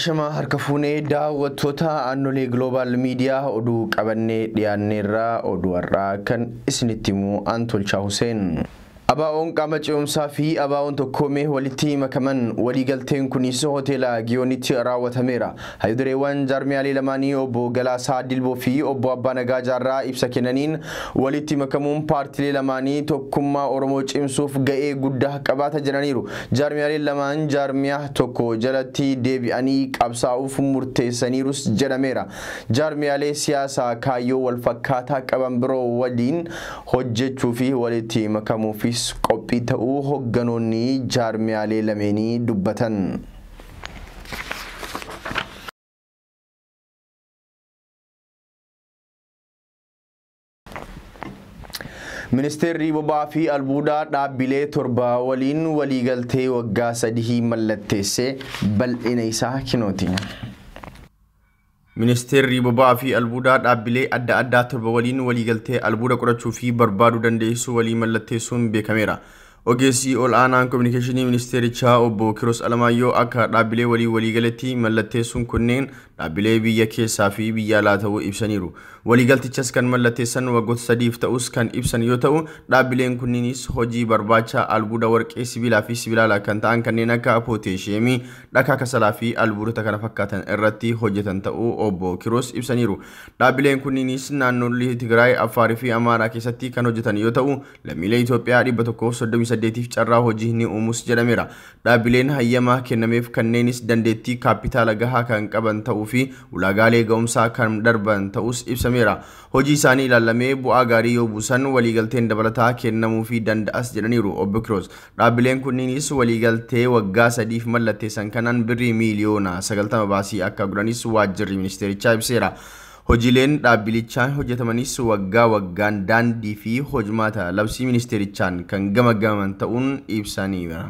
Ashama harka fuunee daawwattoota Aanolee Global Media oduu qabannee dhiyaanneerraa oduu har'aa kan isinitti himu Antolchaa Huseen. Abaa'oon qaama ce'umsaa fi abaa'oon tokkoomee walitti makaman waliigalteen kunis hoteela Giyoonitti raawwatameera. Haydureewwan jaarmiyaalee lamaanii obbo Galaasaa Dilboo fi obbo Abbaa Nagaa Jaarraa ibsa kennaniin walitti makamuun paartilee lamaanii tokkummaa Oromoo cimsuuf ga'ee guddaa qabaata jedhaniiru. Jaarmiyaaleen lamaan jaarmiyaa tokko jalatti deebi'anii qabsaa'uuf murteessaniirus jedhameera. Jaarmiyaalee siyaasaa kaayyoo walfakkaataa qaban biroo waliin hojjechuu fi walitti makamuufis qophii ta'uu hogganoonni jaarmiyaalee lameenii dubbatan. Ministeerri boba'aa fi albuudaa dhaabbilee torba waliin waliigaltee waggaa 3 mallatteessee bal'ina isaa kinooti. Ministeerri boba'aa fi albuudaa dhaabbilee adda addaa torba waliin waliigaltee albuuda qorachuu fi barbaaduu dandeessuu walii mallatteessuun beekameera. Ogeessi ol aanaan kominikeeshinii ministeerichaa obbo Kiroos Alamaayyoo akka dhaabbilee walii waliigalatti mallatteessuun kunneen dhaabbilee biyya keessaa fi biyya alaa ta'uu ibsaniiru. Waliigaltichas kan mallatteessan waggoota 3 ta'us kan ibsan yoo ta'u, dhaabbileen kunniinis hojii barbaacha albuuda warqee, sibiilaa fi sibiilaalaa kan ta'an kanneen akka pooteeshiyeemii, dhakaa kasalaa fi albuudota kana fakkaatan irratti hojjetan ta'uu obbo Kiroos ibsaniiru. Dhaabbileen kunniinis naannolee Tigraay, Affaarii fi Amaaraa keessatti kan hojjetan yoo ta'u, lammiilee Itoophiyaa 138 carraa hojii ni uumus jedhameera. Dhaabbileen hayyamaa kennameef kanneenis dandeettii kaapitaala gahaa kan qaban ta'uu fi ulaagaalee ga'umsaa kan darban ta'us ibsameera. Hojii isaanii ilaalamee bu'aa gaarii yoo buusan waliigalteen dabalataa kennamuufii danda'as jedhaniiru obbo Kiroos. Dhaabbileen kunniinis waliigaltee waggaa 3 mallatteessan kanaan birrii miiliyoona 90 baasii akka godhanis waajjirri ministeerichaa ibseera. Hojiileen dhaabbilichaan hojjetamanis waggaa waggaan daandii fi hojmaata labsii ministeerichaan kan gamaggaman ta'uun ibsaniiru.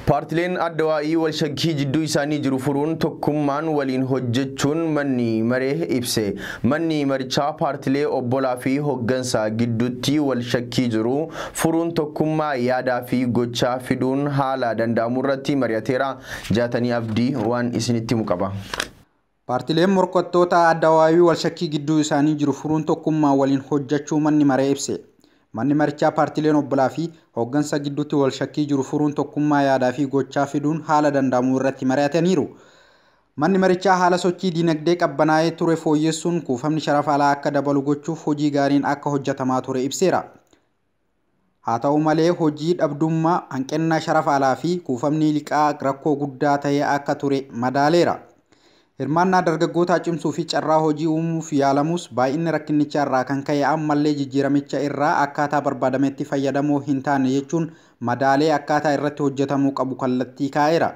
Paartileen addawaa'ii wal shakkii jidduu isaanii jiru furuun tokkummaan waliin hojjechuun manni maree ibse. Manni marichaa paartilee obbolaa fi hoggansa gidduutti wal shakkii jiru furuun tokkummaa yaadaa fi gochaa fiduun haala danda'amu irratti mari'ateera. Jaatanii Abdii waan isinitti himu qaba. Paartileen morkattoota addawaa'ii wal shakkii gidduu isaanii jiru furuun tokkummaa waliin hojjechuu manni maree ibse. Manni marichaa paartileen obbolaa fi hoggansa gidduutti wal shakkii jiru furuun tokkummaa yaadaa fi gochaa fiduun haala danda'amu irratti mari'ataniiru. Manni marichaa haala sochii diinagdee qabbanaa'ee ture fooyyessuun kuufamni sharafa alaa akka dabalu gochuuf hojii gaariin akka hojjetamaa ture ibseera. Haa ta'u malee hojii dhabdummaa, hanqina sharafa alaa fi kuufamni liqaa rakkoo guddaa ta'ee akka ture madaaleera. Hirmaannaa dargaggootaa cimsuu fi carraa hojii uumuuf yaalamus baay'inni rakkinichaa irraa kan ka'e ammallee jijjiiramicha irraa akkaataa barbaadametti fayyadamoo hin taane jechuun madaalee akkaataa irratti hojjetamuu qabu kallattii kaa'eera.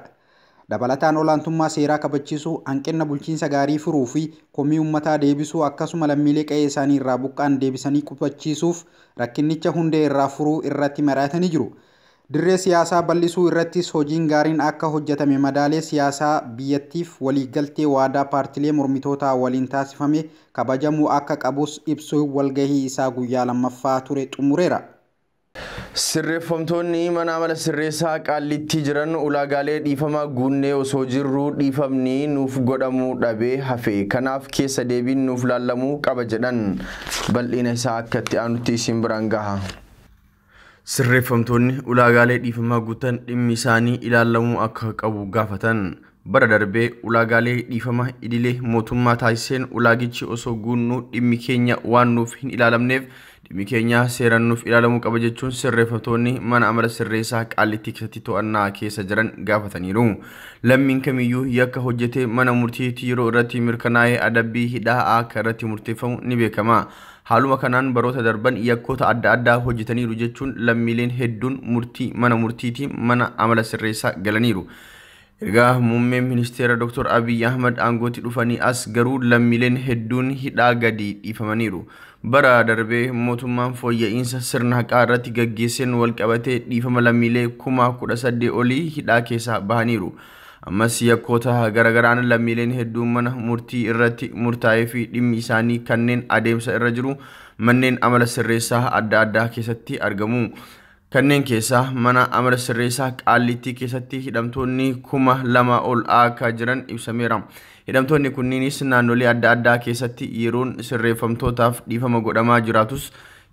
Dabalataan olaantummaa seeraa kabachiisuu, hanqina bulchiinsa gaarii furuu fi komii uummataa deebisuu akkasuma lammiilee qe'ee isaanii irraa buqqaan deebisanii qubachiisuuf rakkinicha hundee irraa furuu irratti mari'atanii jiru. Dirree siyaasaa bal'isuu irrattis hojiin gaariin akka hojjetame madaalee siyaasaa biyyattiif waliigaltee waadaa paartilee mormitootaa waliin taasifame kabajamuu akka qabus ibsuu walgahii isaa guyyaa 2ffaa ture xumureera. Sirreeffamtoonni mana amala sirreessaa Qaallittii jiran ulaagaalee dhiifamaa guunnee osoo jirru dhiifamni nuuf godhamuu dhabee hafe. Kanaaf keessa deebiin nuuf laallamuu qaba jedhan. Bal'ina isaa akka itti aanutti isin biraan gaha. Sirreeffamtoonni ulaagaalee dhiifamaa guutan dhimmi isaanii ilaalamuu akka qabu gaafatan. Bara darbee ulaagaalee dhiifama idilee mootummaa taasiseen ulaagichi osoo guunnuu dhimmi keenya waan nuuf hin ilaalamneef dhimmi keenya seeraan nuuf ilaalamuu qaba jechuun sirreeffamtoonni mana amala sirreessaa Qaallittii keessatti to'annaa keessa jiran gaafataniiru. Lammiin kamiyyuu yakka hojjetee mana murtiitti yeroo irratti mirkanaa'ee adabbii hidhaa akka irratti murteeffamu ni beekama. Haaluma kanaan baroota darban yakkoota adda addaa hojjetaniiru jechuun lammiileen hedduun murtii mana murtiitiin mana amala sirreessaa galaniiru. Ergaa muummeen ministeera Dr. Abiy Ahmad aangootti dhufanii as garuu lammiileen hedduun hidhaa gadi dhiifamaniiru. Bara darbee mootummaan fooyya'insa sirna haqaa irratti gaggeesseen walqabatee dhiifama lammiilee 18,000 olii hidhaa keessaa bahaniiru. Ammas yakkoota garagaraan lammiileen hedduun mana murtii irratti murtaa'ee fi dhimmi isaanii kanneen adeemsa irra jiru manneen amala sirreessaa adda addaa keessatti argamu. Kanneen keessaa mana amala sirreessaa Qaallittii keessatti hidhamtoonni 2000 ol akka jiran ibsameera. Hidhamtoonni kunniinis naannolee adda addaa keessatti yeroon sirreeffamtootaaf dhiifama godhamaa jiraatus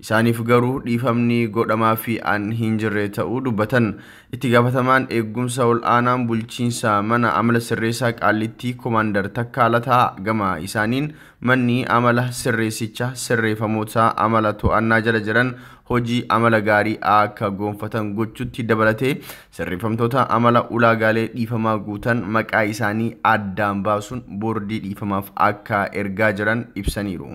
isaaniif garuu dhiifamni godhamaa fi an hin jirre ta'uu dubbatan. Itti gaafatamaan eegumsa ol aanaan bulchiinsa mana amala sirreessaa Qaallittii Koomaandar Takkaa Lataa gama isaaniin manni amala sirreessicha sirreeffamoota amala to'annaa jala jiran hojii amala gaarii akka gonfatan gochuutti dabalatee sirreeffamtoota amala ulaagaalee dhiifamaa guutan maqaa isaanii addaan baasuun boordii dhiifamaaf akka ergaa jiran ibsaniiru.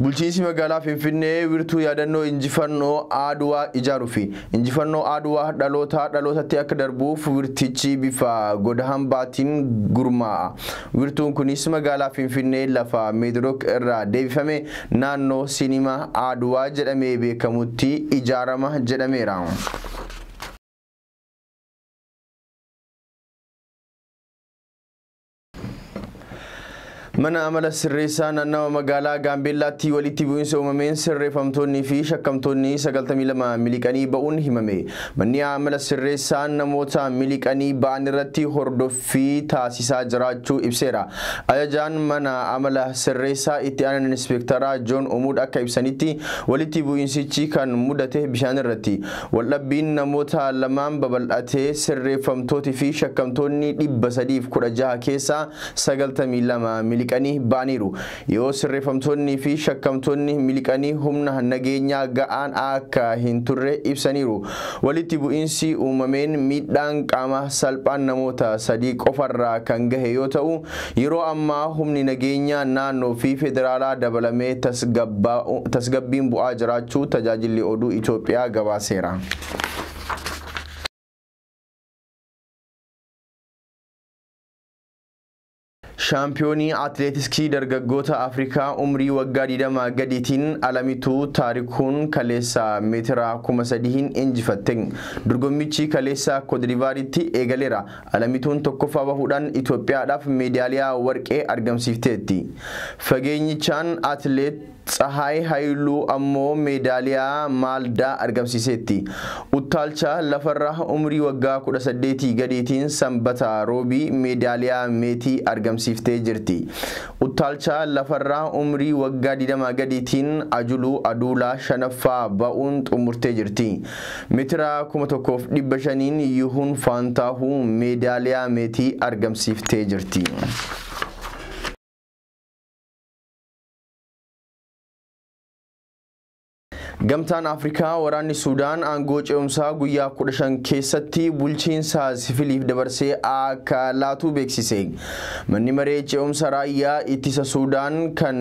Bulchiinsi magaalaa Finfinnee wiirtuu yaadannoo injifannoo Aduwaa ijaaruu fi injifannoo Aduwaa dhalootaa dhalootatti akka darbuuf wiirtichi bifa goda hambaatiin gurmaa'a. Wiirtuun kunis magaalaa Finfinnee lafa Meedirook irraa deebifame naannoo Sinimaa Aduwaa jedhamee beekamutti ijaarama jedhameera. Mana amala sirreessaa naannawa magaalaa Gaambeellaatti walitti bu'iinsa uumameen sirreeffamtoonnii fi shakkamtoonni 92 miliqanii ba'uun himame. Manni amala sirreessaa namoota miliqanii ba'an irratti hordoffii taasisaa jiraachuu ibseera. Ajajaan mana amala sirreessaa itti aanan inspektaraa Joon Umuud akka ibsanitti walitti bu'iinsichi kan mudate bishaan irratti. Waldhabbiin namoota lamaan babal'atee sirreeffamtootii fi shakkamtoonni 316 keessaa 92 miliqanii ba'aniiru. Yoo sirreeffamtoonni fi shakkamtoonni miliqanii humna nageenyaa ga'aan akka hin turre ibsaniiru. Walitti bu'iinsi uumameen miidhaan qaama salphaan namoota 3 qofarraa kan gahe yoo ta'u, yeroo ammaa humni nageenyaa naannoo fi federaalaa dabalamee tasgabbiin bu'aa jiraachuu tajaajilli oduu Itoophiyaa gabaaseera. Shaampiyoonii atileetiksii dargaggoota Afrikaa umrii waggaa 20 gadiitiin Alamituu Taarikuun kaleessa meetira 3000 injifatte. Dorgommichi kaleessa Koodivaaritti eegaleera. Alamituun tokkoffaa bahuudhaan Itoophiyaadhaaf meedaaliyaa warqee argamsiifteetti. Fageenyichaan atileet Tsahaay Haayiluu ammoo meedaaliyaa maaldaa argamsiiseetti. Uttaalcha lafarraa umrii waggaa 18 gadiitiin Sanbata Roobii meedaaliyaa meetii argamsiiftee jirti. Uttaalcha lafarraa umrii waggaa 20 gadiitiin Ajuluu Aduulaa shanaffaa ba'uun xumurtee jirti. Meetira 1500 Yihuun Faantaahuu meedaaliyaa meetii argamsiiftee jirti. Gamtaan Afrikaa waraanni Suudaan aangoo ce'umsaa guyyaa 15 keessatti bulchiinsa siviiliif dabarsee akka laatu beeksise. Manni maree ce'umsa raayyaa ittisa Suudaan kan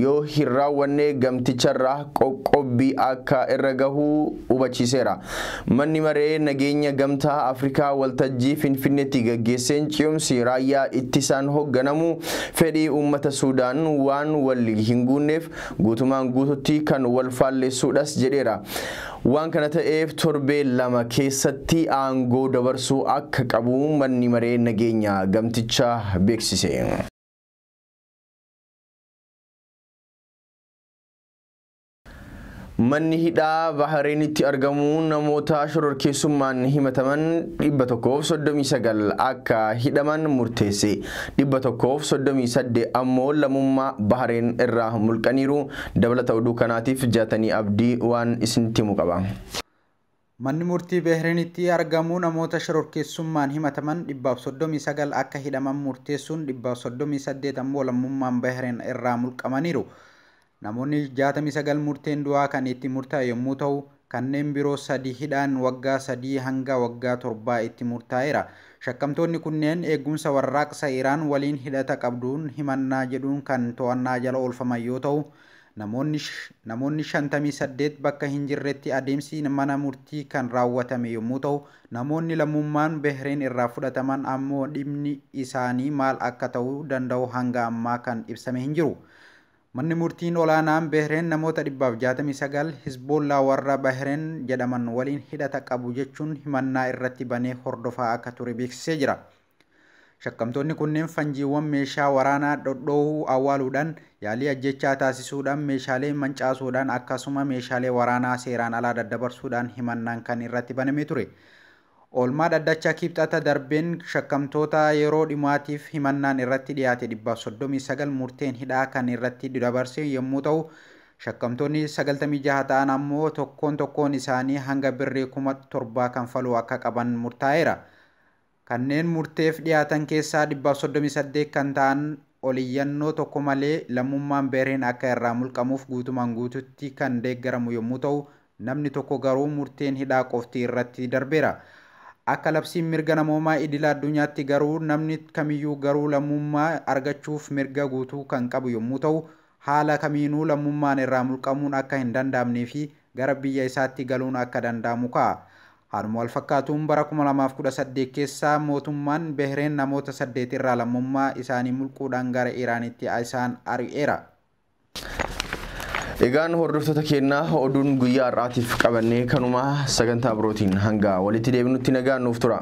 yoo hin raawwanne gamticharraa qoqqobbii akka irra gahu hubachiiseera. Manni maree nageenya gamtaa Afrikaa waltajjii Finfinneetti gaggeesseen ce'umsi raayyaa ittisaan hoogganamu fedhii uummata Suudaan waan wal hin guunneef guutumaan guututti kan wal faalleessuudha jedheera. Waan kana ta'eef torbee 2 keessatti aangoo dabarsuu akka qabu manni maree nageenya gamtichaa beeksise. Manni hidhaa Bahareenitti argamu namoota shororkeessummaan himataman 139 akka hidhaman murteesse. 138 ammoo lammummaa Bahareen irraa mulqaniiru. Dabalata oduu kanaatiif Jaatanii Abdii waan isinitti himu qaba. Manni murtii Bahareenitti argamu namoota shororkeessummaan himataman 139 akka hidhaman murteessuun 138 ammoo lammummaan Bahareen irraa mulqamaniiru. Namoonni 69 murteen du'aa kan itti murtaa'e yommuu ta'u, kanneen biroo 3 hidhaan waggaa 3 hanga waggaa 7 itti murtaa'eera. Shakkamtoonni kunneen eegumsa warraaqsa Iraan waliin hidhata qabduun himannaa jedhuun kan to'annaa jala oolfaman yoo ta'u, namoonni 58 bakka hin jirretti adeemsi mana murtii kan raawwatame yommuu ta'u, namoonni lammummaan Bahreen irraa fudhataman ammoo dhimmi isaanii maal akka ta'uu danda'u hanga ammaa kan ibsame hin jiru. Manni murtiin olaanaan Bahreen namoota 169 Hizbollaa warra Bahreen jedhaman waliin hidhata qabu jechuun himannaa irratti banee hordofaa akka ture beeksisee jira. Shakkamtoonni kunneen fanjiiwwan meeshaa waraanaa dhodhoohuu awwaaluudhaan, yaalii ajjechaa taasisuudhaan, meeshaalee mancaasuudhaan akkasuma meeshaalee waraanaa seeraan alaa daddabarsuudhaan himannaan kan irratti banamee ture. Oolmaa dhaddachaa Kibxata darbeen shakkamtoota yeroo dhumaatiif himannaan irratti dhiyaate 139 murteen hidhaa kan irratti dabarse yommuu ta'u, shakkamtoonni 96 ta'an ammoo tokkoon tokkoon isaanii hanga birrii 7,000 kanfaluu akka qaban murtaa'eera. Kanneen murteef dhiyaatan keessaa 138 kan ta'an oliyyannoo tokko malee lammummaan Behreen akka irraa mulqamuuf guutumaan guututti kan deeggaramu yommuu ta'u, namni tokko garuu murteen hidhaa qofti irratti darbeera. Akka labsiin mirga namoomaa idila addunyaatti garuu namni kamiyyuu garuu lammummaa argachuuf mirga guutuu kan qabu yommuu ta'u, haala kamiinuu lammummaan irraa mulqamuun akka hin danda'amnee fi gara biyya isaatti galuun akka danda'amu kaa'a. Haaluma wal fakkaatuun bara 2018 keessa mootummaan Behreen namoota 8 irraa lammummaa isaanii mulquudhaan gara Iraanitti isaan ari'eera. Egaan hordoftoota keenyaa, oduun guyyaa har'aatiif qabannee kanuma. Sagantaa birootiin hanga walitti deebinutti nagaan nuuf tura.